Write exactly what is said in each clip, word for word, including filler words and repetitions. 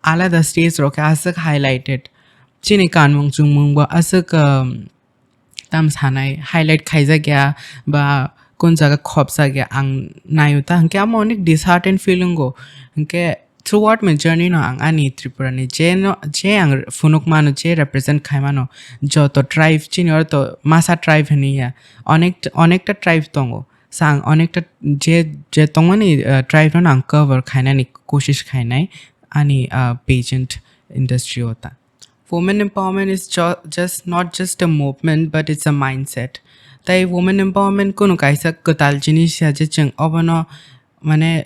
alada stage rok khe aswk highlighted. Chini kanmung chumung bo aswk, um, tam sanai highlight khaijak ya ba kun jaga khopjak ya ang naio ta, hwnkhe amo onek disheartened feel wngo. Hwnkhe throughout my journey no ang ani Tripura ni je no, je ang phunuk mano, je represent khai mano, joto tribe, chini oro to masa tribe hinwi ya, onek, onekta tribe tongo. Sa ang onekta je, je tongmani, uh, tribe no ang cover khainani kosis khainai ani, uh, pageant industry o ta. Women empowerment is ju-, just, not just a movement, but it's a mindset. Tai women empowerment kunu kaisa kwtal jinis ya je chwng obono, mane,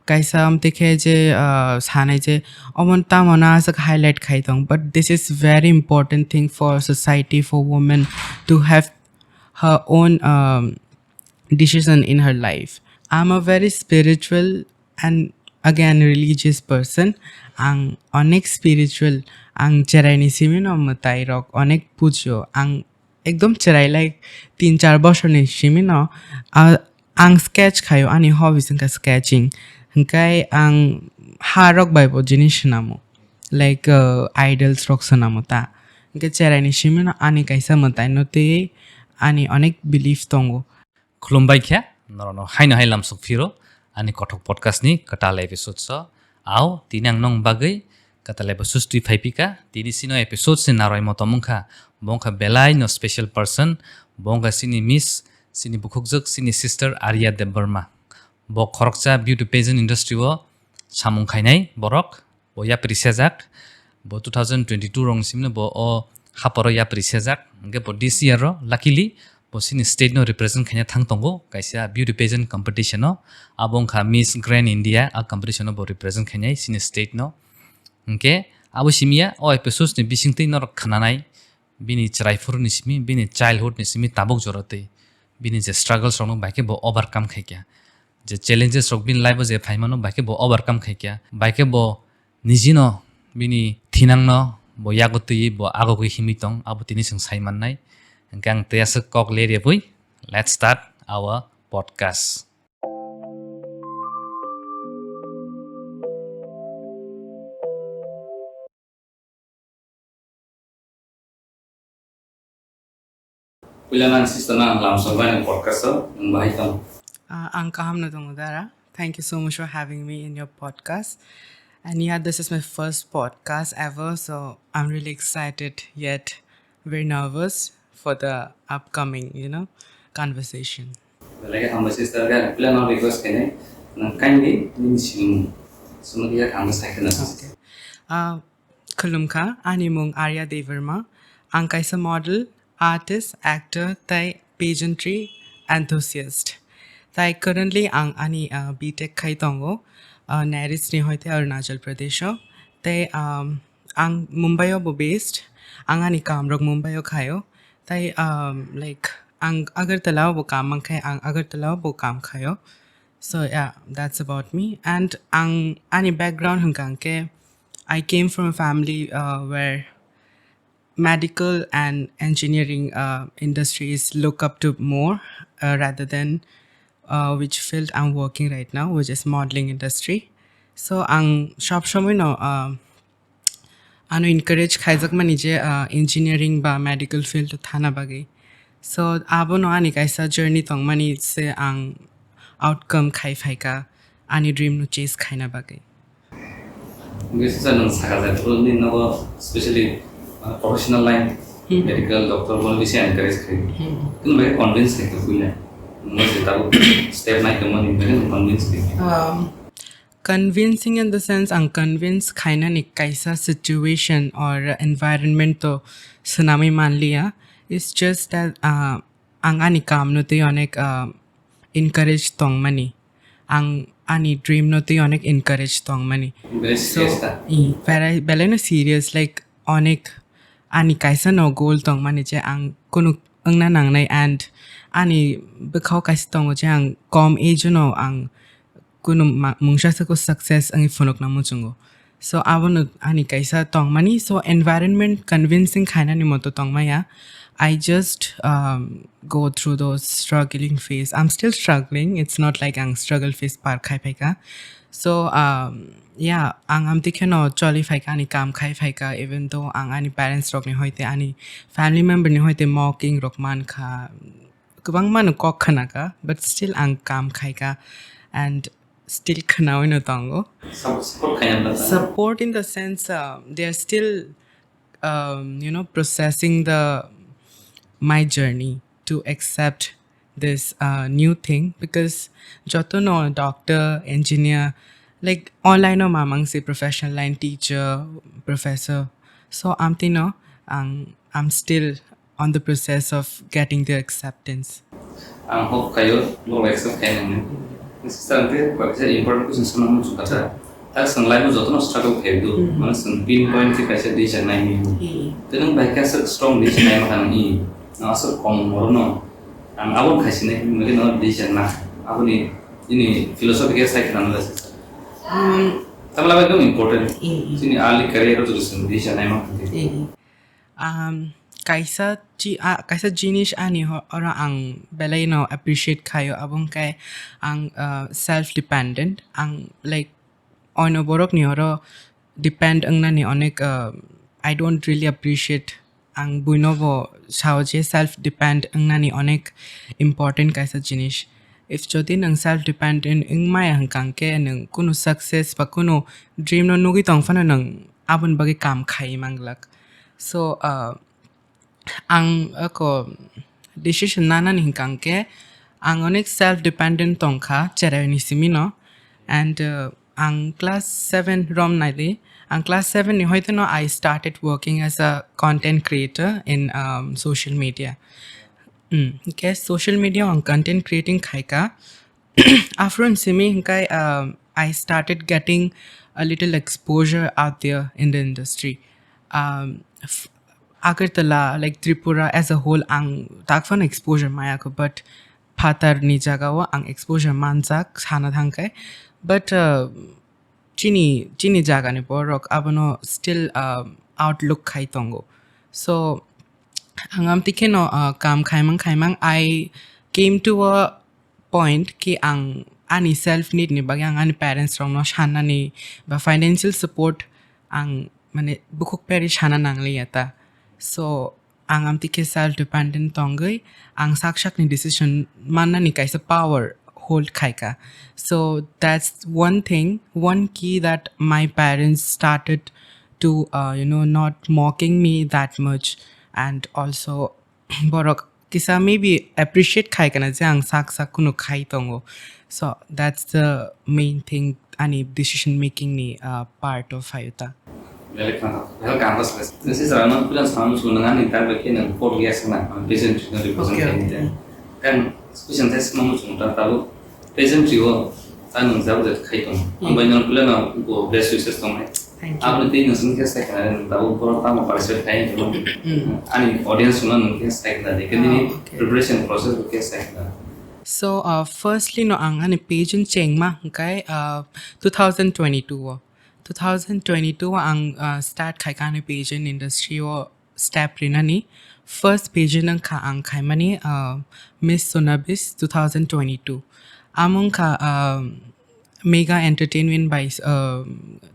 kaisa amtwi khe je, uh, sanai je obono tamo na aswk highlight khai tong, but this is very important thing for society, for women to have her own, um, decision in her life. I'm a very spiritual and again religious person. Ang onek spiritual, ang cheraini simi no mwtai rok onek pujo. Ang ekdom cherai, like, tin char bosor ni simi no, ah, ang sketch khayo, ani hobbies wngkha sketching. Hwnkhe ang ha rok bai bo jinis swnamo, like, uh, idols rok swnamo ta. Hwnkhe cheraini simi no ani kaisa mwtai no twiwi ani onek belief tongo. Khulumbai khe, norokno haino hai lamsok phiro, ani kothok podcast ni kwtal episode so. Ao, tini ang nong bagwi kwtal episode twi phai pika, tini sino episode se narwai motom wngkha, bo wngkha belai no special person, bo wngkha sini miss, sini bukhukjwk, sini sister Arya Debbarma. Bo khoroksa beauty pageant industry o samung khainai borok, bo yapri sejak, bo two thousand twenty-two rong simno bo o haporo yapri sejak, hwnkhe bo this year o luckily bo sini state no represent khaina thang tongo, kaisa beauty pageant competition o, abo wngkha Miss Grand India, a competition o bo represent khainai sini state no. Hwnkhe abo simi ya, o episode ni bisingtwi norok khnanai, bini chwrai phuru ni simi, bini childhood ni simi tabuk jora twi, bini je struggles rok no bai khe bo overcome khai kya, je challenges rok bini life o je phaimano bai khe bo overcome khai kya, bai khe bo nijino bini thinangno bo yago twiwi bo agogwi himwi tong, abo tini chwng sai mannai. Hwnkhe ang tei aswk kok le rebwi, let's start our podcast. Puila nang sister nang lamsok bai nang podcast o nang bahai tong. Ah, ang kaham no tongo dara. Thank you so much for having me in your podcast. And yeah, this is my first podcast ever, so I'm really excited yet very nervous for the upcoming, you know, conversation. Belai khe hambai sister, ga puila nang request kene nang kindly nini simung sumudi ya khambai sai khna. Okay. Ah, Khulumkha, ani mung Arya Debbarma. Ang kaisa model, artist, actor, tei pageantry enthusiast. Tai currently ang ani, ah, B Tech khai tongo, ah, Naris ni hoite Arunachal Pradesh o. Tei, um, ang Mumbai o bo based. Ang ani kam rok Mumbai o khaio. Tai, um, like, ang Agartala o bo kam mankhe, ang Agartala o bo kam khaio. So yeah, that's about me. And ang ani background hwnkha hwnkhe, I came from a family, uh, where medical and engineering, uh, industries look up to more, uh, rather than, uh, which field I'm working right now, which is modeling industry. So ang sob somoi no, uh, ano encourage khaijakmani je, uh, engineering ba medical field o thana bagwi. So abono ani kaisa journey tongmani se ang outcome khai phaikha ani dream no chase khaina bagwi. Hwnkhe sir, nwng sakha jat phuru nini nogo specially, uh, professional line, Hmm. medical, doctor, bono bisi encourage khai. Hmm. Nwng bai convince khai khe buina. Nwng se tabuk step nai tongmani bai nwng convince khai. Um, convincing in the sense, ang convince khainani kaisa situation or environment to swnamwi manliya. It's just that, uh, ang ani kam no twi onek, uh, encourage tongmani. Ang ani dream no twi onek encourage tongmani. Best So, case ta. I, belai, belai no serious, like, onek ani kaisa no goal tongmani je ang kunu wngna nangnai, and ani bwkhao kaisa tongo je ang kom age no ang kunu ma-, mungsa sako success wngwi phunukna muchungo. So, abono ani kaisa tongmani. So, environment convincing khainani moto tongmaya. I just, um, go through those struggling phase. I'm still struggling. It's not like ang struggle phase par khai phaikha. So, um, yeah, ang amtwi kheno choli phaikha, ani kam khai phaikha, even though ang ani parents rokni hoite, ani family member ni hoite mocking rok mankha, kwbangma no kok khnakha, but still ang kam khaikha and still khnaoino tongo. Support khaina bwkha. Support in the sense, uh, they are still, um, you know, processing the, my journey to accept this, uh, new thing, because jotono doctor, engineer, like, online o mamang se professional line, teacher, professor. So, amtino, ang, I'm still on the process of getting their acceptance. Ang hope khayo, bo accept khai nang. Sister, ang tei kaisa important question sana muchung kha. Tak sang life jotono struggle khai do. Hmm. Mane sang pinpoint khe kaisa decision nai ni. Hmm. Tei nang bai kaisa strong decision nai ma kha nang i. Nang aswk kom moro no. Ang abo khai sinai, mane no decision na. Abo ni, ini philosophy khe sai khna nang sister. Hmm. Tamla bai no important. Hmm. Sini early career o jotono decision nai ma kha. Hmm. Um, kaisa chi-, a, kaisa jinis ani ho-, oro ang belaino appreciate khayo, abo wngkhe ang, uh, self dependent. Ang, like, ono borokni oro depend wngnani onek, uh, I don't really appreciate. Ang buino bo sao je self depend wngnani onek important kaisa jinis. If jodi nwng self dependent wngmaya hwnkang khe nwng kunu success ba kunu dream no nugwi tong phano nwng aboni bagwi kam khai manglak. So, uh, ang ako decision nanani hwnkang khe ang onek self dependent tongkha cheraini simi no, and, uh, ang class seven rom naidi, ang class seven ni hoite no I started working as a content creator in, um, social media. Hmm, okay, social media ang content creating khaika. After simi hingkai, um, I started getting a little exposure out there in the industry. Um, f-, Agartala, like, Tripura as a whole, ang takfan exposure mayako, but phatar ni jaga o ang exposure manjak sana thangkai. But, uh, chini, chini jaga ni borok abono still, um, outlook khai tongo. So, ang amtwi kheno, uh, kam khaimang khaimang, I came to a point ki ang ani self need ni bagwi ang ani parents rokno sannani ba financial support ang, mane, bukhuk peri sana nangliya ta. So, ang amtwi khe self dependent tongwi ang sak sakni decision mannani kaisa power hold khaika. So that's one thing, one key that my parents started to, uh, you know, not mocking me that much, and also borok kisa maybe appreciate khai kana je ang sak sak kunu khai tongo. So that's the main thing ani decision making ni, uh, part of hayuta. Belai khna, belai khna ta sile. Nisi sara no freelance farm su nang ani tar beke nang four years na, ang peasantry no represent Okay, khai okay. Ni. Kan special test no muchung ta tabu peasantry o ta nang jabu jat khai tong. Hmm. Ang bai nang freelance no go best wishes tong nai. Thank you. Aboni tei nang sini khe sai khna nang tabu boro tamo participate khai tong. Hmm. Ani audience no nang khe sai khna de. Kini Oh, okay. Preparation process bo khe sai khna. So, uh, firstly no ang ani page in chengma hingkai, uh, two thousand twenty-two o. Two thousand twenty-two ang, uh, start khai kha ani pageant industry o step rinani. First pageant wngkha ang khaimani, uh, Miss Sonabis two thousand twenty-two. Amo wngkha, um, Mega Entertainment by, uh,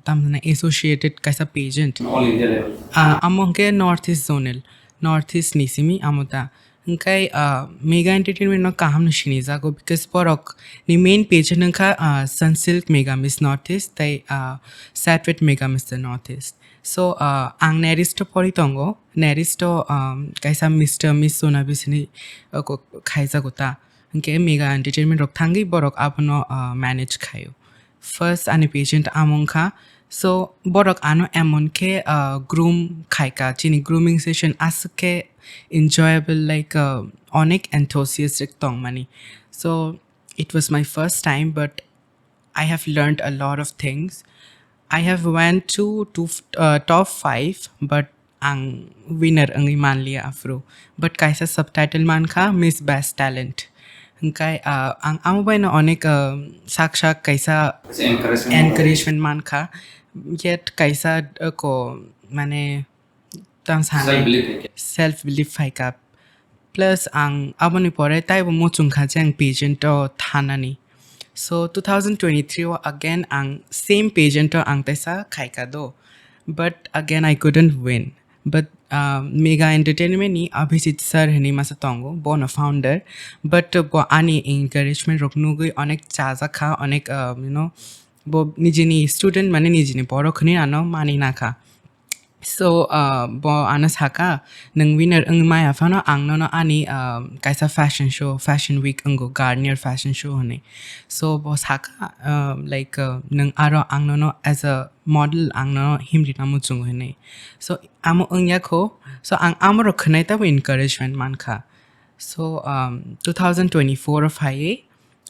tamni associated kaisa pageant. All India level. Uh, amo hwnkhe North East Zonal, North East ni simi amo ta. Hingkai, ah, Mega Entertainment no kaham no sinijago, because borok ni main page wngkha, ah, Sunsilk Mega Miss Northeast tei, ah, Satwet Mega Mister Northeast. So, ah, ang Nearest o pori tongo. Nearest o, um, kaisa Mister Miss Sona bisini, uh, ko-, khaijago ta. Hingke Mega Entertainment rok thangwi borok abono, ah, manage khaio. First ani pageant amo wngkha. So, borok ano emon khe, ah, groom khaika, chini grooming session aswk khe enjoyable, like, ah, onek enthusiastic tongmani. So, it was my first time, but I have learned a lot of things. I have went to, to, uh, top five, but ang winner wngwi manliya aphuru. But kaisa subtitle mankha Miss Best Talent. Hingkai, ah, ang amo baino onek, ah, sak sak kaisa Kaisa encouragement encouragement mankha. Yet kaisa, ah, ko, mane, tang sanai Self belief hai khe. Self belief hai kha. Plus ang aboni pore taibo muchung kha je ang pageant o thanani. So two thousand twenty-three o again ang same pageant o ang taisa khaika do, but again I couldn't win. But uh, Mega Entertainment ni Abhijit sir hini masa tongo, bono founder. But uh, bo ani encouragement rok nugui onek chajakha, onek uh, you know, bo nijini student mane nijini borok hini ano mani nakha. So uh, bo ano saka, nung winner wng maya phano ang nono ani uh, kaisa fashion show, fashion week wngo, Garnier fashion show hwnwi. So bo saka uh, like uh, nung aro ang nono as a model ang nono himri na muchung hwnwi. So amo wngya kho. So ang amo rok khwnai tabo encouragement mankha. So um, two thousand twenty-four o phaiwi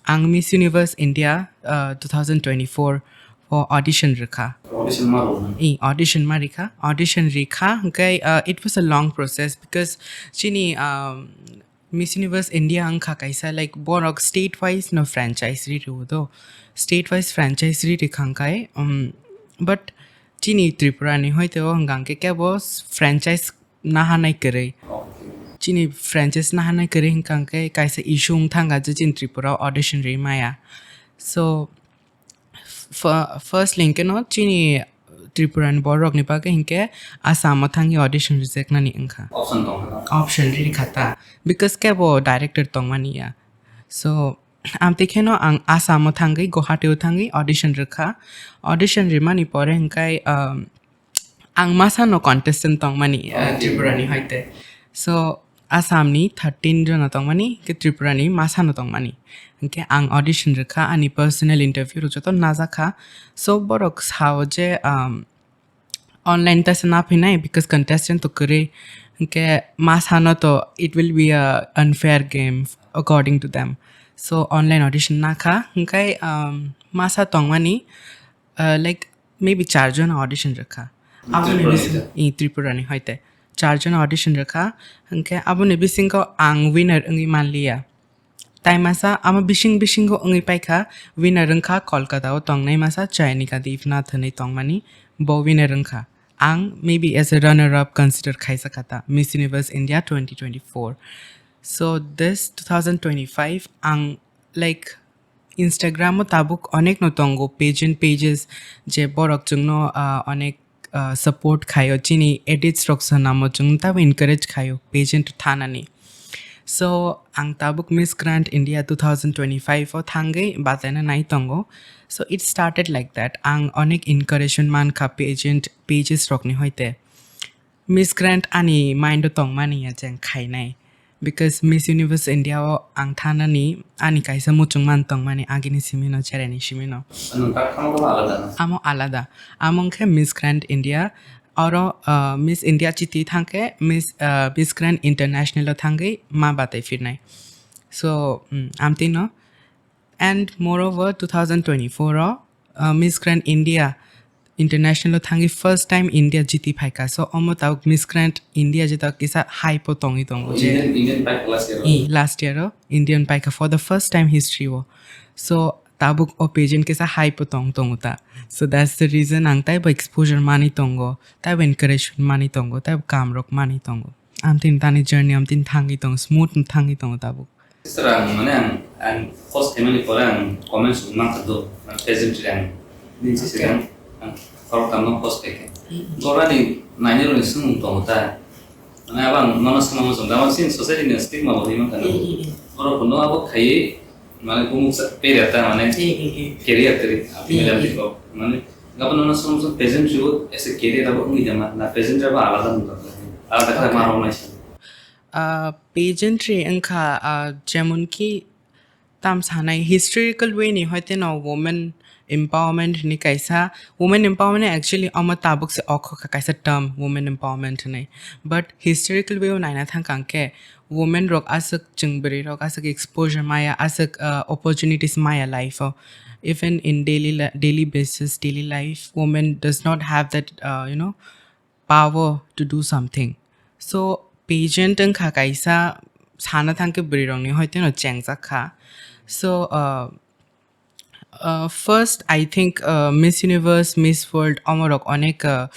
ang Miss Universe India uh, two thousand twenty-four o audition rikha. Audition ma rwna? I audition ma rikha. Audition rikha. Okay, uh, it was a long process because chini um, Miss Universe India wngkha kaisa like borok state wise no franchise ri rw do. State wise franchise ri rikha kai. Um, but chini Tripura ni hoite o hwnkha khe kebo franchise nahanai kwrwi. Chini franchise nahanai kwrwi hwnkha khe kaisa issue wng thangkha je chini Tripura o audition ri maya. So first link no chini Tripura ni borok ni bagwi hinkhe Assam o thangwi audition reject nani wngkha. Option tong kha. Option ri kha ta, because kebo director tongmani ya. So amtwi kheno ang Assam o thangwi, Guwahati o thangwi audition rikha. Audition rimani pore hwnkhe um, ang masano contestant tongmani uh, Tripura ni hoite. So Assam ni thirteen jona tongmani, ke Tripura ni masano tongmani. Hwnkhe ang audition rikha, ani personal interview rok joto najakha. So borok sao je um, online test na phinai because contestant to kwrwi. Hwnkhe masano to it will be a unfair game according to them. So online audition nakha, hwnkhe um, masa tongmani uh, like maybe charjon audition rikha. Aboni Tripura ni bising-, ta? I, Tripura ni hoite. Charjon audition rikha, hwnkhe aboni bisingo ang winner wngwi manliya. Tai masa amo bising bisingo wngwi paikha, winner wngkha Kolkata o tongnai masa Chaynika Devnath hwnwi tongmani, bo winner wngkha. Ang maybe as a runner up consider khaisa kha ta Miss Universe India twenty twenty-four. So this two thousand twenty-five ang like Instagram o tabuk onek no tongo pageant pages je borok chwngno uh, onek uh, support khaio, chini edits rok swnamo chwng tabo encourage khaio pageant thanani. So ang tabuk Miss Grand India two thousand twenty-five o thangwi bataina nai tongo. So it started like that. Ang onek encouragement mankha pageant pages rokni hoite. Miss Grand ani mind o tongmani ya jeng khainai. Because Miss Universe India o ang thanani ani kaisa muchungman tongmani agini simino chereni simino. Ano tak thang ko alada na? Amo alada. Amo wngkhe Miss Grand India. Oro uh, Miss India chiti thangkhe Miss, uh, Miss Grand International o thangwi ma batai phirnai. So um, amtino. And moreover two thousand twenty-four o uh, Miss Grand India International o thangwi first time India jiti phaika. So omo tabuk Miss Grand India je tabuk kisa hype o tongwi tongo je. Indian, Indian paikha last year o. I, last year o Indian paikha for the first time history o. So tabuk o pageant kisa hype o tong tongo ta. So that's the reason ang taibo exposure mani tongo, taibo encouragement mani tongo, taibo kam rok mani tongo. Amtini tani journey amtini thangwi tongo, smooth thangwi tongo tabuk. Sir, ang mane ang, ang post khaimani pore ang comments wng mankha do, ang present ang din si sir ang, ang khorok tamo post khaikha. Borok ni nainai rokni swngmung tongo ta. Mane abo ang nono swngna muchung da, sin society ni stigma bo twi mankha. Borok no abo khaiwi mane bumung sa pera ta mane career teri. Mane abo nono swngmung pageantry bo as a career abo wngwi da ma, na pageantry abo alada wngwi da. Alada khe ma rok nai. Uh, pageantry wngkha uh, jemon ki tam sanai historical way ni hoite no women empowerment ni kaisa, women empowerment actually omo tabuk se okho kha kaisa term women empowerment ni, but historical way o naina thang kang khe women rok aswk chwng bwrwi rok aswk exposure maya, aswk uh, opportunities maya life o, even in daily li- daily basis, daily life, women does not have that uh, you know power to do something. So pageant wngkha kaisa sana thangkhe bwrwi rokni hoite no chengjak kha. So uh, uh, first I think uh, Miss Universe, Miss World omorok onek uh,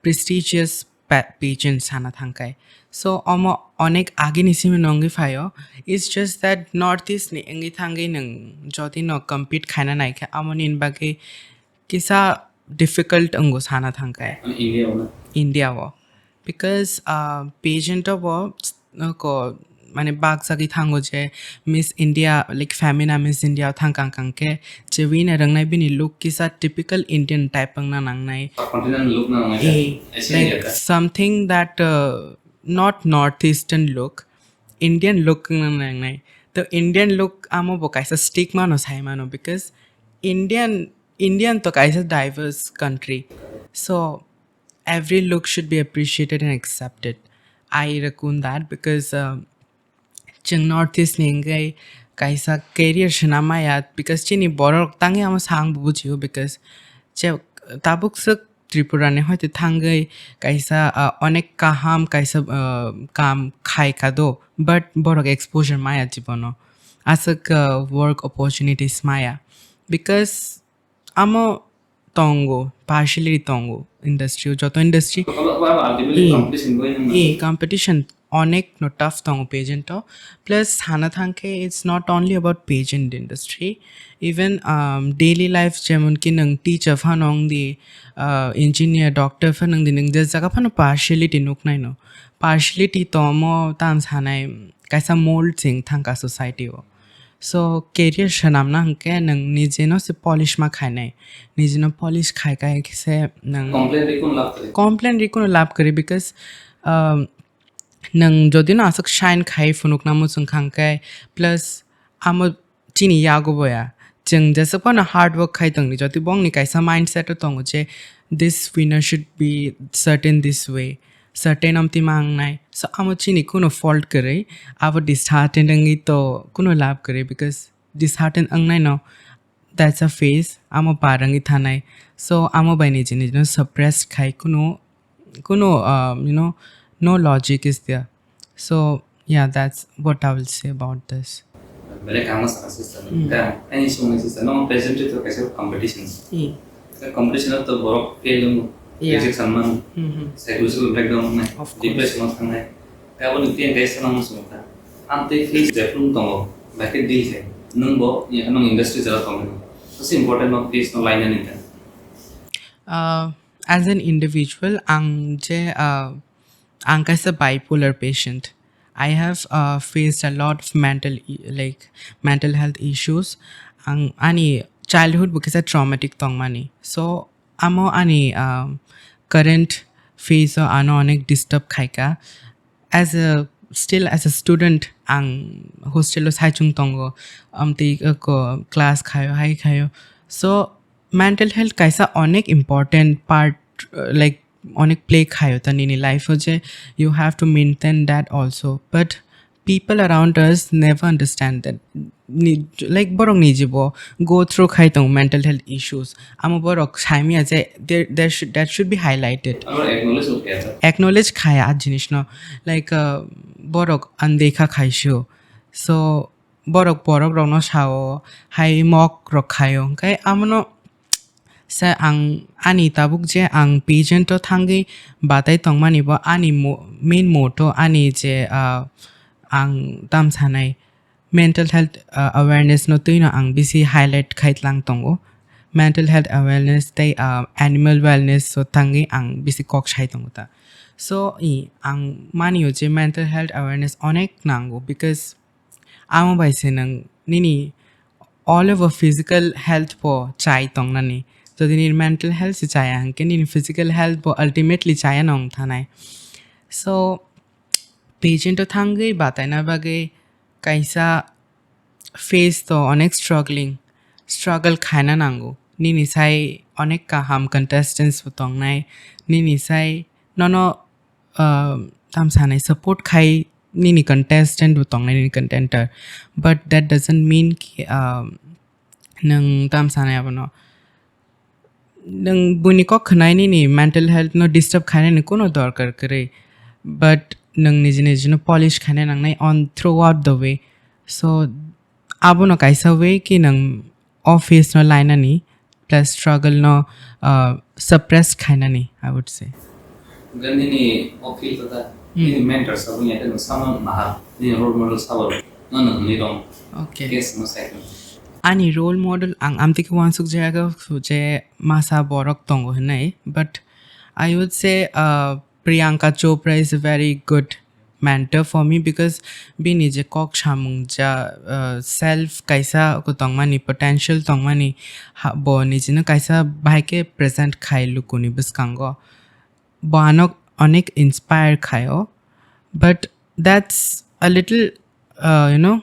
prestigious pa-, pageant sana thangkai. So, omo onek agini simi nongwi phaio. It's just that North East ni wngwi thangwi nwng jodi no compete khaina naikha, amoni bagwi kisa difficult wngo sana thangkai. India o na? India o. Because, uh, pageant o bo, uh, ko, mane, bakjagwi thango je Miss India, like, Femina Miss India o thang kang kang khe, je winner wngnai bini look kisa typical Indian type wngna nangnai. Subcontinent look na nangnai. Eh, Asian like, India ka? Something that, uh, not North Eastern look, Indian look wngna nangnai. To Indian look amo bo kaisa stigma no sai mano, because Indian, Indian to kaisa diverse country. So, every look should be appreciated and accepted. I reckon that because, um, chwng North East ni wngwi kaisa career swnam maya, because chini borok tangwi amo sang bo bujio, because che tabuk swk Tripura ni hoite thangwi kaisa, uh, onek kaham kaisa, uh, kam khai ka do, but borok exposure maya jibono, aswk, uh, work opportunities maya, because amo tongo, partiality tongo industry o, joto industry. Ultimately, eh, competition going on. Eh, competition onek no tough tongo pageant o. Plus, sana thangkhe, it's not only about pageant industry. Even, um, daily life, jemon ki nwng teacher phano wng di, uh, engineer, doctor phano wng di, nwng je jaga phano partiality nuknai no. Partiality tomo tam sanai kaisa mold ching thangka society o. So, career swnamna hwnkhe nwng nijeno se polish ma khainai. Nijeno polish khai khai khe se nwng complain rikunu lab kwrwi. Complain rikunu lab kwrwi, because, um, nwng jodi no aswk shine khai phunukna muchung kha hwnkhe, plus amo chini yago boya. Chwng jeswk phano hard work khai tongdi, jodi bongni kaisa mindset o tongo je this winner should be certain this way, certain amtwi ma wngnai. So, amo chini kuno fault kwrwi, abo disheartened wngwi to kuno lab kwrwi, because disheartened wngnai no, that's a phase, amo par wngwi thanai. So, amo bai niji niji no suppress khai kuno, kuno, um, you know, no logic is there. So, yeah, that's what I will say about this. Belai kaham sakha sister. Hmm. Ka, ani song sister, no present to kaisa competition. Hmm. Ka competition to borok fail wng, yeah, rejection man, hmm, hmm, psychological breakdown man, of course, depression man thangnai. Ka boni tiyan kaisa nang song ka. Am te face jephru tongo, ba ke deal khai. Nung bo, ya, nung industry jara tongo. That's important no face no line ani ka. Uh, as an individual, ang je, uh, ang kaisa bipolar patient. I have, uh, faced a lot of mental i-, like, mental health issues. Ang ani childhood bo kisa traumatic tongmani. So, amo ani, um, current phase o ano onek disturb khaika. As a, still as a student, ang hostel o saichung tongo. Amtwi, uh, ko class khayo, hai khayo. So, mental health kaisa onek important part, uh, like, onek play khayo ta nini life o je you have to maintain that also. But people around us never understand that. Ni, like, borok ni jibo go through khai tong mental health issues. Amo borok saimya je there, there should, that should be highlighted. Abo acknowledge o kaya ta. Acknowledge khaya a jinis no. Like, uh, borok andekha khaisio. So, borok borok rokno sao, hai mok rok khaio. Hwnkhe amono se ang ani tabuk je ang pageant o thangwi batai tongmani bo ani mo-, main motto ani je, ah, ang tam sanai mental health, ah, awareness no twino ang bisi highlight khai tlang tongo. Mental health awareness tei, ah, animal wellness o thangwi ang bisi kok sai tongo ta. So, i, ang manio je mental health awareness onek nango, because amo bai se nwng nini all over physical health bo chai tongnani. Jodi nini mental health se chaya hwnkhe nini physical health bo ultimately chaya nong thanai. So, pageant o thangwi bataina bagwi kaisa phase to onek struggling, struggle khaina nango. Nini sai onek kaham contestants bo tongnai. Nini sai nono, uh, tam sanai support khai nini contestant bo tongnai, nini contender. But that doesn't mean ki, um, nwng tam sanai abono. Nwng buini kok khwnai nini mental health no disturb khainani kuno dorkar kwrwi. But nwng niji niji no polish khaina nangnai on throughout the way. So, abono kaisa way ki nwng office no lainani plus struggle no, uh, suppress khainani, I would say. Hwnkhe nini o field o ta, hmm, nini mentor sabo wngya khe nwng samano naha, nini role model sabo rw, no nwng hwnwi rw. Okay. Case no cycle. Ani role model ang amtwi khe uansuk jaya khe je masa borok tongo hwnwi, but I would say, uh, Priyanka Chopra is a very good mentor for me because bini je kok samung ja, uh, self kaisa ko tongmani, potential tongmani, ha, bo nijino kaisa bahai khe present khai lukuni bwskango. Bo ano onek inspire khaio, but that's a little, uh, you know,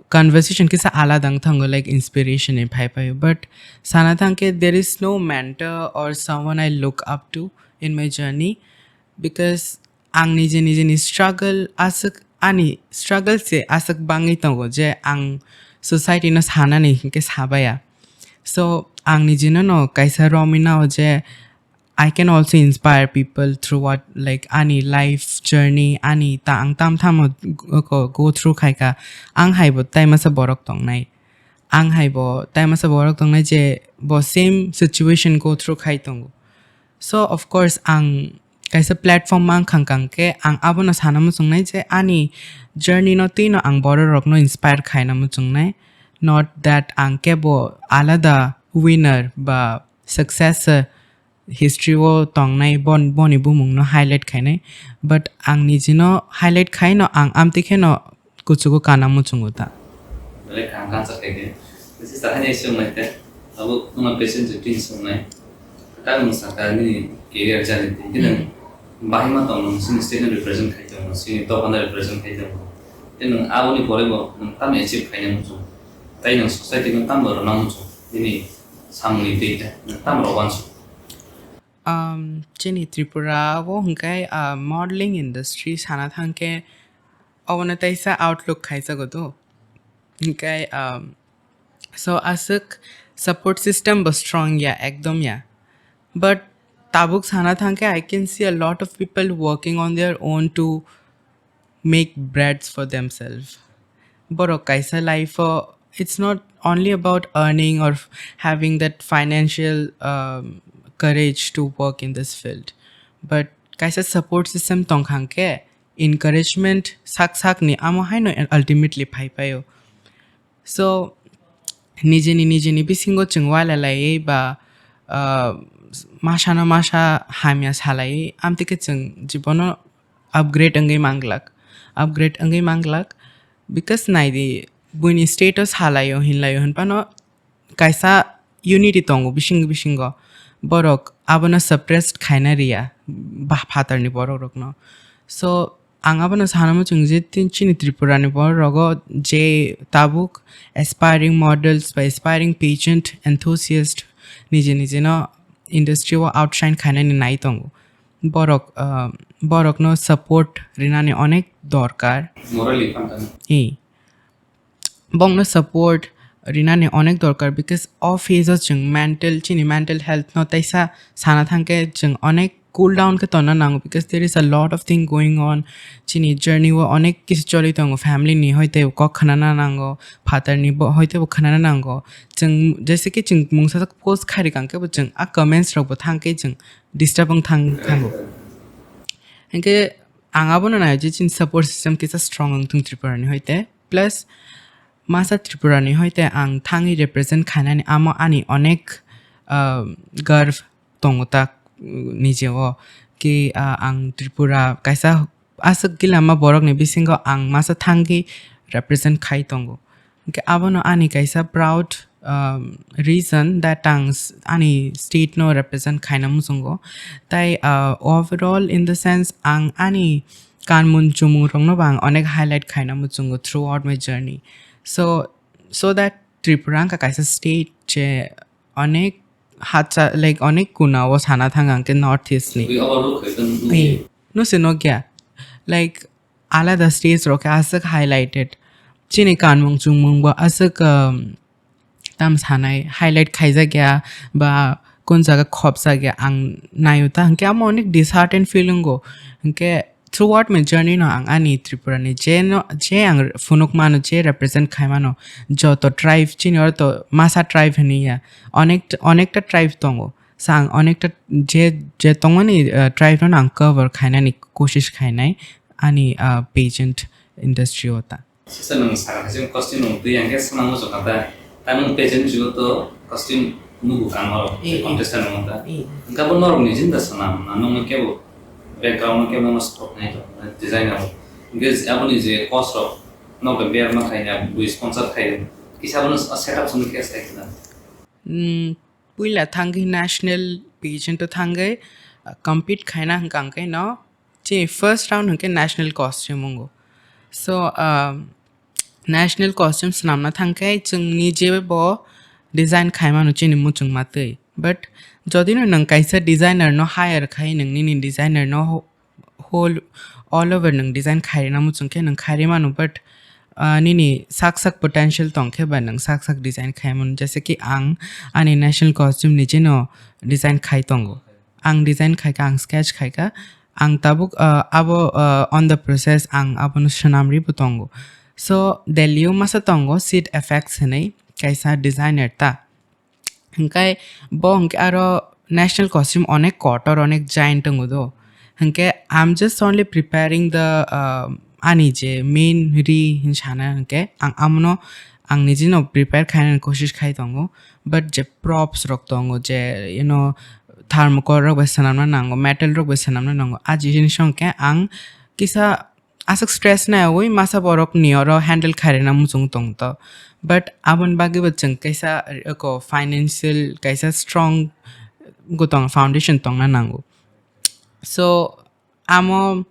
conversation kisa alada wng thango, like, inspiration ni phai phaio. But sana thangkhe, there is no mentor or someone I look up to in my journey, because ang nije nijeni struggle aswk, ani struggle se aswk bangwi tongo je ang society no sanani hinkhe sabaya. So ang nijino no kaisa romwi nao je I can also inspire people throughout, like, ani life journey, ani ta ang tam thamo go, go through khaika, ang hai bo tai masa borok tongnai, ang hai bo tai masa borok tongnai je bo same situation go through khai tongo. So of course ang kaisa platform mang khang khang khe ang abono sana muchungnai je ani journey no twi no ang borok rok no inspire khaina muchungnai, not that ang kebo alada winner ba success, uh, history o tongnai bon-, boni bumung no highlight khainai, but ang nijino highlight khaino ang amtwi kheno kuchugo kana muchungo ta. Belai kaham kansa khaikhe. Nisi sakani swngnai khe, abo wngma patient je tin swngnai. Kwtal nwng saka nini career journey twi. Khe nwng bahai ma tong nwng sini state no represent khai tongo, sini top ano represent khai tongo. Khe nwng aboni pore bo nwng tamo achieve khaina muchung. Tai nwng society no tamo rwna muchung. Nini samungni twi khe nwng tamo rw uansuk. Um, chini Tripura o hwnkhe, uh, modeling industry sana thangkhe obono teisa outlook khaijago do. Hwnkhe, um, so aswk support system bo strong ya, ekdom ya. But tabuk sana thangkhe I can see a lot of people working on their own to make breads for themselves. Borok kaisa life o, it's not only about earning or f-, having that financial, um, courage to work in this field, but kaisa support system tong khang khe encouragement sak sak ni amo haino ultimately phai phaio. So nijeni, nijeni bisingo chwng uailaiwi ba, uh, masano masa hamya salaiwi, amtwi khe chwng jibono upgrade wngwi manglak, upgrade wngwi manglak, because naidi, buini status halaio hinlaio hinphano kaisa unity tongo bising bisingo, borok abono suppressed khaina riya ba phatarni borok rokno. So ang abono sana muchung je tin chini Tripura ni borok rogo je tabuk aspiring models ba aspiring pageant enthusiast nije nije no industry o outshine khainani nai tongo. Borok, ah, borokno support rinani onek dorkar. Morally phantan. Ee. Bongno support rinani onek dorkar, because o phase o chwng mental, chini mental health no teisa sana thangkhe chwng onek cool down khe tonna nango, because there is a lot of thing going on. Chini journey o onek kisu choli tongo, family ni hoite kok khnana nango, father ni bo hoite bo khnana nango. Chwng jese ki chwng mungsa post khari kang khe bo chwng a comments rok bo thang khe chwng disturb wng thang thango. Hinkhe ang abono nai je chini support system kisa strong wng thung Tripura ni hoite. Plus masa Tripura ni hoite ang thangwi represent khainani amo ani onek, ah, garv tongo ta, mm, nijeo ki, ah, ang Tripura kaisa aswk gilama borokni bisingo ang masa thangwi represent khai tongo. Hinkhe abono ani kaisa proud, um, reason that ang s-, ani state no represent khaina muchungo. Tai, uh, overall in the sense ang ani kanmung chumung rokno bo ang onek highlight khaina muchungo throughout my journey. So, so that Tripura wngkha kaisa state je onek hacha, like, onek kuna o sana thang ang khe North East ni. Ui, overlook khai khe nukya. Ei, no se nokya. Like, alada stage rok khe aswk highlighted. Chini kanmung chumung bo aswk, um, tam sanai highlight khaijak ya ba kun jaga khopjak ya ang naio ta, hinkhe amo onek disheartened feel wngo. Hinkhe throughout my journey no ang ani Tripura ni je no, je ang phunuk mano, je represent khai mano, joto tribe chini oro to masa tribe hinwi ya, onek, onekta tribe tongo. So ang onekta je, je tongmani, uh, tribe no ang cover khainani kosis khainai ani, uh, pageant industry o ta. Sisa nwng sakha khe costume nwng twi ang khe swnam muchung kha ta. Ta nwng pageant jugo to costume nugo kang oro, eh, eh, contestant nwng ta. Eh. Hwnkhe bo norok ni jinda swnam, na nwng kebo background no kebo no support nai to, designer rok. Hwnkhe aboni je cost rok, nok bai bear ma khaina, bui sponsor khai, kisa abono setup song khe sai khna. Hmm, puila thangwi national pageant o thangwi, uh, compete khaina hwnkha hwnkhe no chini first round hwnkhe national costume wngo. So, um, national costume swnamna thangkhe chwng nije bo design khaimano chini muchungma twi. But jodi no nwng kaisa designer no hire khai, nwng nini designer no ho-, whole all over nwng design khairina muchung khe nwng khairi mano, but, ah, nini sak sak potential tong khe ba nwng sak sak design khai mano, jese ki ang ani national costume ni jeno design khai tongo. Ang design khai kha, ang sketch khai kha, ang tabuk, ah, abo, ah, on the process, ang abono swnam ri bo tongo. So Delhi o masa tongo Seed Effects hinwi kaisa designer ta. Hwnkhe bo hwnkhe aro national costume onek kotor, onek giant tongo do. Hwnkhe I'm just only preparing the, uh, ani je main ri hin sana hwnkhe ang amono ang nijino prepare khainani kosis khai tongo. But je props rok tongo, je, you know, thermocol rok bai swnamna nango, metal rok bai swnamna nango, a jinis hwnkhe ang kisa aswk stress naiwi masa borok ni oro handle khairina muchung tong to. But aboni bagwi bo chwng kaisa, eko, financial kaisa strong gotong foundation tongna nango. So amo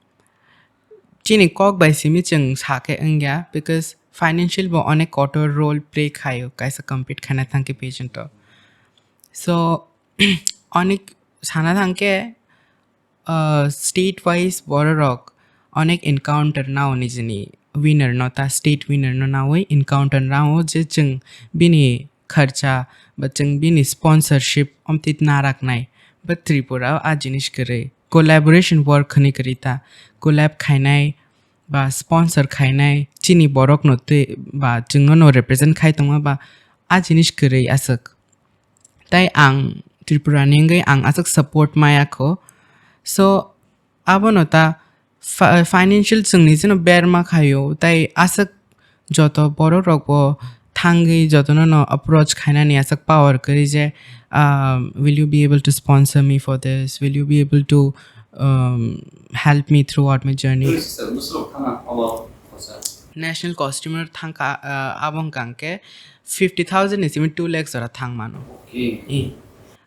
chini kok bai simi chwng sakhe wngya, because financial bo onek kotor role play khaio kaisa compete khaina thangkhe pageant o. So onek sana thangkhe, uh, state wise bororok onek encounter nao nijini winner no ta, state winner no nawi encounter nao je chwng bini kharcha ba chwng bini sponsorship omtit naraknai. But Tripura o a jinis kwrwi, collaboration work hwnwi kwrwi ta, collab khainai ba sponsor khainai chini borok no twi ba chwngno no represent khai tongma ba a jinis kwrwi aswk. Tai ang Tripura ni wngwi ang aswk support maya kho. So abono ta fi-, financial chwngni jeno berma khaio, tai aswk joto borok rok bo thangwi jotono no approach khainani aswk power kwrwi je, um, "Will you be able to sponsor me for this? Will you be able to, um, help me throughout my journey?" National costumer thangka, uh, abo hwnkha hwnkhe fifty thousand ni simi two lakhs jora thang mano. Okay. I.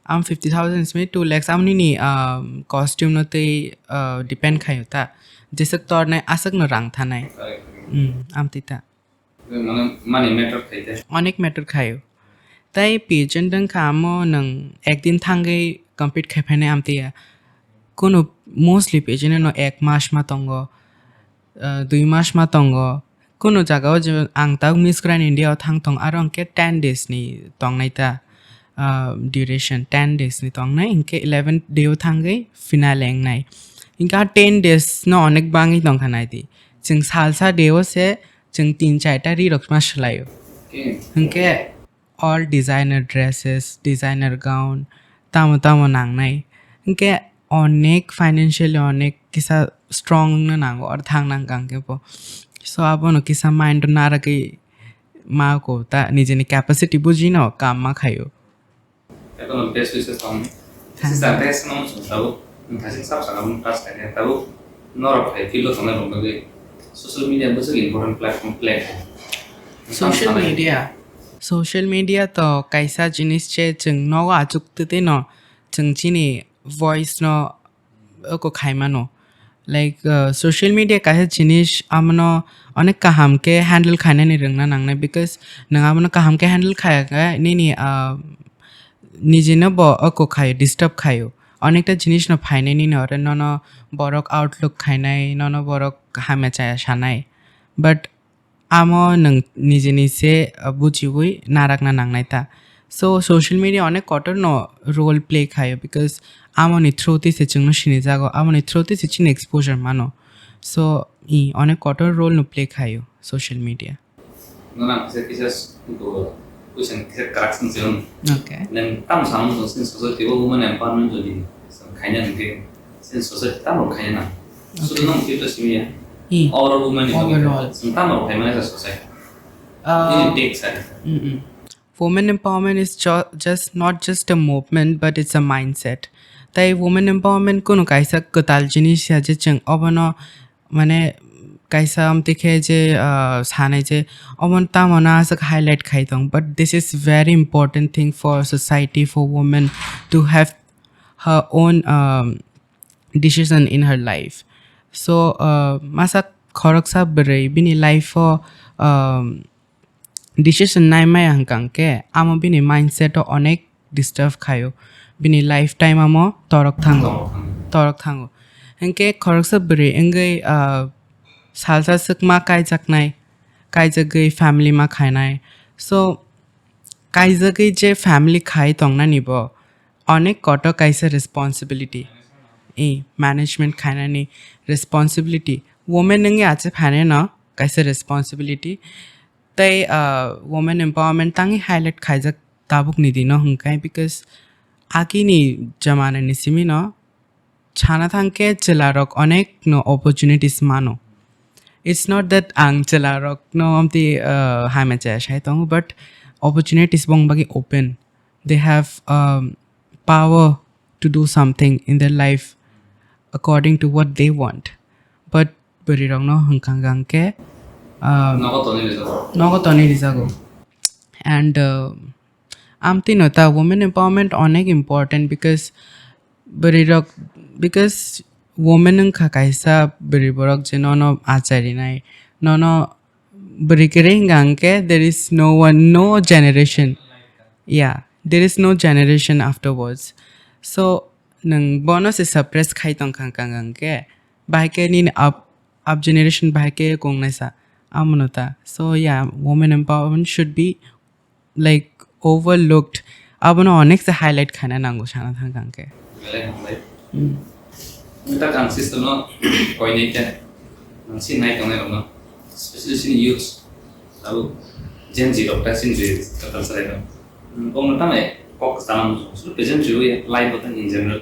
Am fifty thousand simi two lakhs, am nini, um, costume no tei, uh, depend khaio ta. Jeswk tornai aswk no rang thanai. Correct. Mm, am tita. Mane, money matter khai te. Onek matter khaio. Tai pageant wngkha amo nwng ekdin thangwi compete khai phainai am tiya. Kunu mostly pageant no ek mas ma tongo, uh, dui mas ma tongo. Kunu jaga o je ang tak Miss Grand India o thang tong, aro hwnkhe ten days ni tongnai ta, uh, duration ten days ni tongnai, hwnkhe eleven day o thangwi finale wngnai. Hwnkhe a ten days no onek bangwi tongkha naidi. Chwng salsa day o se chwng tin chaita ri rok ma swlaio. Okay. Hwnkhe all designer dresses, designer gown, tamo tamo nangnai. Hwnkhe onek financially onek kisa strong wngna nango, or thang nang kang khe bo. So abono kisa mind naragwi ma ko ta, nijini capacity bujino kam ma khaio. Ekono best wishes tong. Thank you. Sister, best no sung tau. Thasing sab saka mun touch kanya tau. Norok hai field o tongnai rok bagwi social media bwswk important platform play kha. Social media. Social media to kaisa jinis che, chwng nogo achuk twi no chwng chini voice no oko khai mano. Like, uh, social media kaisa jinis, amono onek kaham khe handle khainani rwngna nangnai, because nwng amono kaham khe handle khaya khe nini, uh, nijino bo oko khaio, disturb khaio. Onekta jinis no phainai nini ore, nono borok outlook khainai, nono borok hamya chaya sanai. But amo nwng nijini se, uh, bujiwi narakna nangnai ta. So social media onek kotor no role play khaio, because amoni through twi se chwngno sinijago, amoni through twi se chini exposure mano. So i onek kotor role no play khaio social media. Nono ang kisa kisa s-, go, Kuisa kisa kwrak song se wng. Okay. Nang tamo sama song sin society o women empowerment jodi khaina nang khe sin society tamo khaina nang. Sudu nang kito simiya. Hmm. Overall women empowerment. Overall. Song tamo khaimana sa society. Uh, ini take side. Mm-mm. Women empowerment is ju- just not just a movement, but it's a mindset. Tai women empowerment kono kaisa kwtal jinis ya je chwng obono mane kaisa amtwi khe je, ah, sanai je omo tamo na aswk highlight khai tong, but this is very important thing for society, for women to have her own, um, decision in her life. So, uh, masa khoroksa bwrwi bini life o, um, decision nai maya hwnkha hwnkhe amo bini mindset o onek disturb khaio, bini lifetime amo torok thango, torok thango. Hwnkhe khoroksa bwrwi wngwi, ah, salsa swkma kaijaknai, kaijagwi family ma khainai. So kaijagwi je family khai tongnani bo onek koto kaisa responsibility, e management khainani responsibility. Women wngwi achi phainai no kaisa responsibility. Tei, ah, women empowerment tangwi highlight khaijak tabukni dino hwnkhe, because agini jamanani simino sana thangkhe chwlarok onek no opportunities mano. It's not that ang chwlarok no amtwi, ah, hamya chaya sai tongo, but opportunities bong bagwi open. They have, um, power to do something in their life according to what they want. But bwrwi rokno hwnkha hwnkhe, ah, nogo tonwi rijago. Nogo tonwi rijago. And, uh, amtwi no ta women empowerment onek important, because bwrwi rok, because women wngkha kaisa bwrwi borok je nono achai rinai, nono bwrwi kwrwi hwnkha hwnkhe there is no one, no generation. Yeah, there is no generation afterwards. So nwng bono se suppress khai tongkha hwnkha hwnkhe, bahai khe nini up, up generation bahai khe kongnaisa, amono ta. So yeah, women empowerment should be, like, overlooked. Abono onek se highlight khaina nango sana thangkha hwnkhe. Belai hambai. Hmm. Neta kang system no koinai khe, nang si nai tongnai rokno, especially sini youths, abo Gen Z rok ta sini katal salai rok. Bongno tamai kok sana musu, sulu present riwi life botang in general.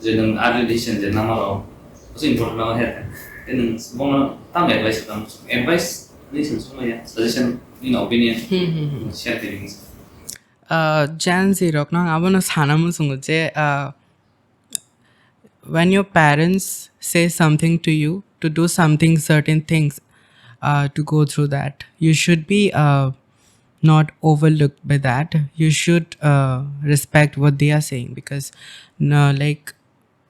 Je nang early decision je nama rok, also important nama he. Nang bongno tamai advice tam, advice ni sung sung ya, suggestion, in opinion, hmm, hmm, hmm, share kiri. Uh, Gen Z rok nang abono sana musungo je, uh, when your parents say something to you to do something, certain things, uh, to go through that, you should be, uh, not overlooked by that. You should, uh, respect what they are saying, because, no, like,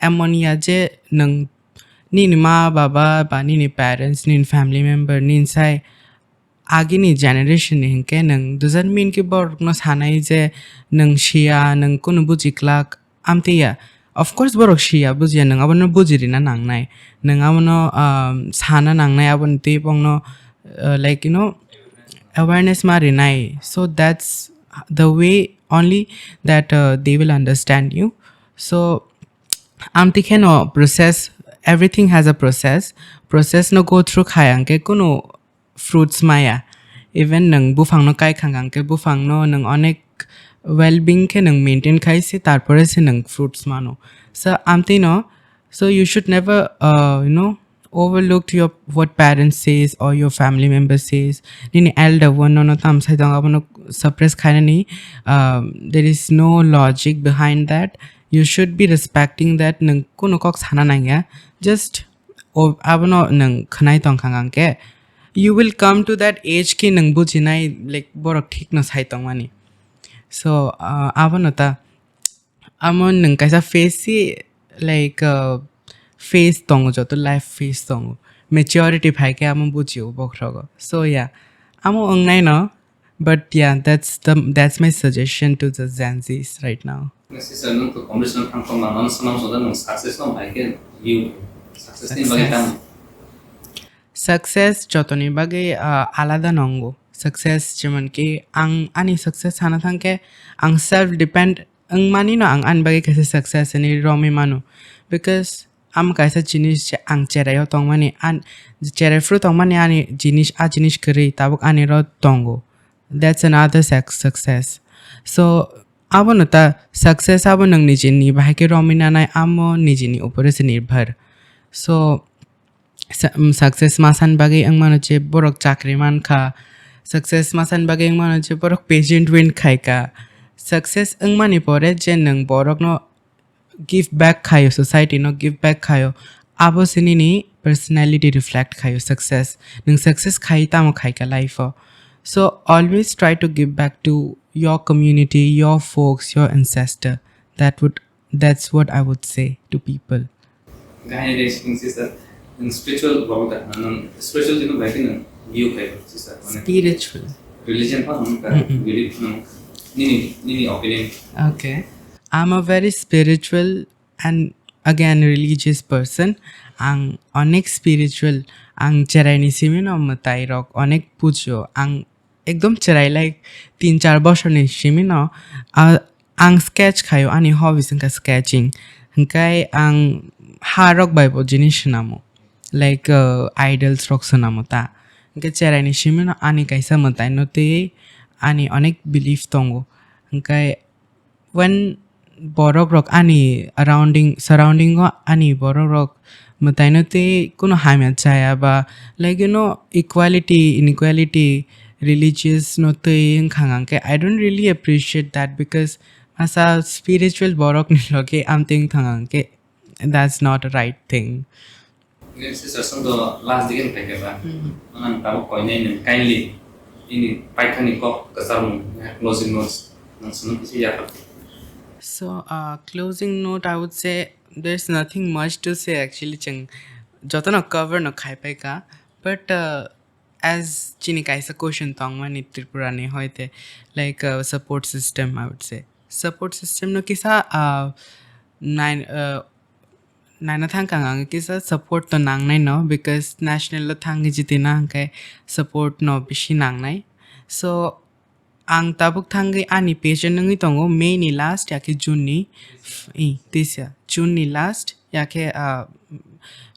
emon ya je nang nini ma baba ba nini parents, nini family member, nini sai agini generation ni hinkhe nwng doesn't mean ki borokno sanai je nwng siya, nwng kunu buji kwlak, amtwi ya. Of course borok siya, bujiya, nwng abono buji rina nangnai. Nwng abono, um, sana nangnai, aboni twi bongno, uh, like, you know, awareness ma rinai. So that's the way only that, uh, they will understand you. So amtwi kheno process, everything has a process. Process no go through khaya hwnkhe kunu fruits maya. Even nwng buphangno kai khang khe buphangno nwng onek well-being khe nwng maintain khai se, tarpore se nwng fruits mano. So amtwi no, so you should never, uh, you know, overlooked your, what parents says or your family member says. Nini elder one no, no tam sai tong abono suppress khainani, um, there is no logic behind that. You should be respecting that. Nwng kunu kok sana nangya, just o abono nwng khwnai tongkha hwnkhe, you will come to that age ki nwng bujinai, like, borok thikno sai tongmani. So, uh, abono ta, amo nwng kaisa phase si, like, uh, phase tongo, joto life phase tongo. Maturity phai khe amo bujio bokhrogo. So, yeah, amo wngnai no, but yeah, that's the, that's my suggestion to the Gen Zs right now. Nang sisa nung to competition thang thang ma, nang sanam soda nung success no bai khe view. Success ni bagwi tamo? Success jotoni bagwi, ah, alada nongo. Success jemon ki ang ani success sana thang khe ang self depend wng mani no ang ani bagwi kaisa success hinwi romwi mano. Because am kaisa jinis je ang cherai o tong mani, an cherai phuru tong mani ani jinis, a jinis kwrwi tabuk ani ro tongo. That's another suc- success. So, abo no ta success abo nang nijini bahai ke romina nai amo nijini upore se nirbhar. So, sa- um, success masan bagwi wngmano je borok chakri mankha, success masan bagwi wngmano je borok pageant win khaika, success wngmani pore je nwng borokno give back khayo, society no give back khayo, abo se nini personality reflect khayo success. Nwng success khai tamo khaika life o. So always try to give back to your community, your folks, your ancestor. That would that's what I would say to people. Gahini de sing sister, in spiritual babu ka nan spiritual jino bai kin view kai sister. Mane spiritual religion pa nan ka belief nan nini nini opinion. Okay. I'm a very spiritual and again religious person. Ang onek spiritual, ang cherai ni simi no mwtai rok onek pujo. Ang ekdom cherai, like, tin char bosor ni simi no, ah, ang sketch khayo, ani hobbies wngkha sketching. Hingkai ang ha rok bai bo jinis swnamo, like, uh, idols rok swnamo ta. Hingke cherai ni simi no ani kaisa mwtai no twi ani onek belief tongo. Hingkai when borok rok ani surrounding surrounding o ani borok rok mwtai no twi kuno hamya chaya ba, like, you know, equality inequality religious no twi wngkha hingke I don't really appreciate that because masa spiritual borok ni loge amtwi wngkha hingke that's not a right thing. Nini sister song to last dikin paikha ba. Ang tabuk koinai nung kindly ini paithani kok kasarmung closing notes nang sunu kisi yakap. So, uh, closing note, I would say there's nothing much to say actually. Cheng jotono cover no khai paika, but uh, as chini kaisa question tongmani Tripura ni hoite, like, uh, support system, I would say support system no kisa uh, nine uh, naina thangkha ang kisa support to nangnai no, because national lo thangwi jitina hwnkhe support no bisi nangnai. So ang tabuk thangwi ani patient wngwi tongo May ni last ya khe June ni f- i, tisa June ni last ya khe, ah,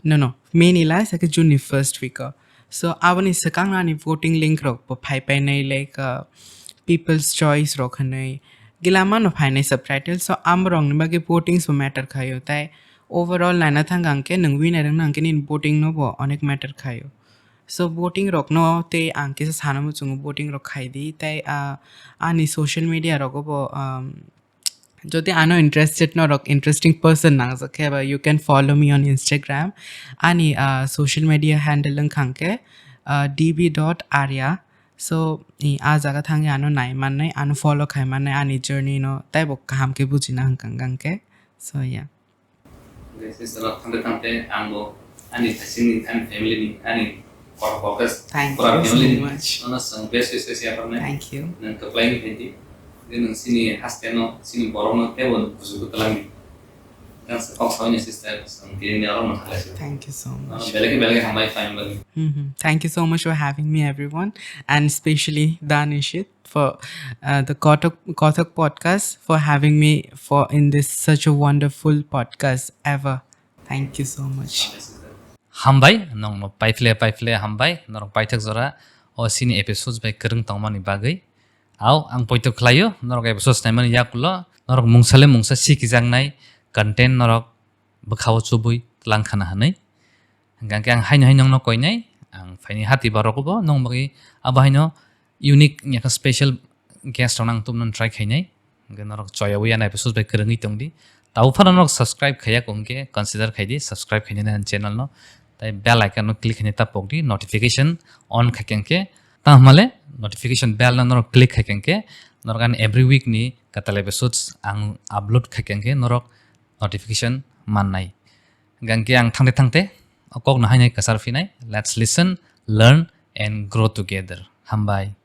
no, no, May ni last ya khe June ni first week o. So aboni swkang ani voting link rok bo phai painai, like, uh, people's choice rok hinwi gilama no phainai subtitle. So amrok ni bagwi voting so matter khayo, tai overall naina thang ang khe nwng winner wngna hwnkhe nini voting no bo onek matter khayo. So voting rok no tei ang kisa sana muchungo voting rok khai di, tai, ah, ani social media rogo bo, um, jodi ano interested norok interesting person nangjak khe ba, you can follow me on Instagram. Ani, ah, social media handle wngkha hwnkhe, ah, D B dot arya. So i ah jaga thangwi ano nai mannai, ano follow khai mannai, ani journey no taibo kaham khe bujina hwnkha hwnkhe. So yeah. Sister rok thangte thangte ang bo ani thasini, ani family ni, ani kor focus pura family ni. Thank you so much. Nono swng best wishes ya parnai. Thank you. Nang kaplai ni phaidi. Nang sini haste no, sini borok no tebo busu kwtlang ni. Nang sa kok sawi ni sister, swng tini ni oro no thalai si. Thank you so much. Belai khe belai khe hambai time bagwi. Mhm. Thank you so much for having me, everyone, and especially Dan Nishit for, uh, the Kothok, Kothok podcast, for having me for in this such a wonderful podcast ever. Thank you so much. Hambai, nongno paiphle paiphle hambai, norok paithak jora o sini episodes bai kwrwng tongmani bagwi. Au, ang poito khlaio, norok episodes naimani yakulo, norok mungsa le mungsa sikijaknai content norok bwkhao chubui tlang khana hwnwi. Hingkha khe ang haino haino nongno koinai, ang phaini hati borok bo nong bagwi abo haino unique wngya khe special guest rok nang tubunani try khainai. Hingkhe norok choyawi ani episodes bai kwrwngwi tongdi. Tabuk phano norok subscribe khaiya khe hingkhe consider khaidi, subscribe khainani ani channel no. Tai bell icon no click khaina ta pokdi, notification on khaikhe hingkhe. Tamo hwnmale notification bell no norok click khaikhe hingkhe norok ani every week ni kwtal episodes ang upload khaikhe hingkhe norok notification mannai. Hingkhe ang thangte thangte o kokno haino kwchar phinai. Let's listen, learn and grow together. Hambai.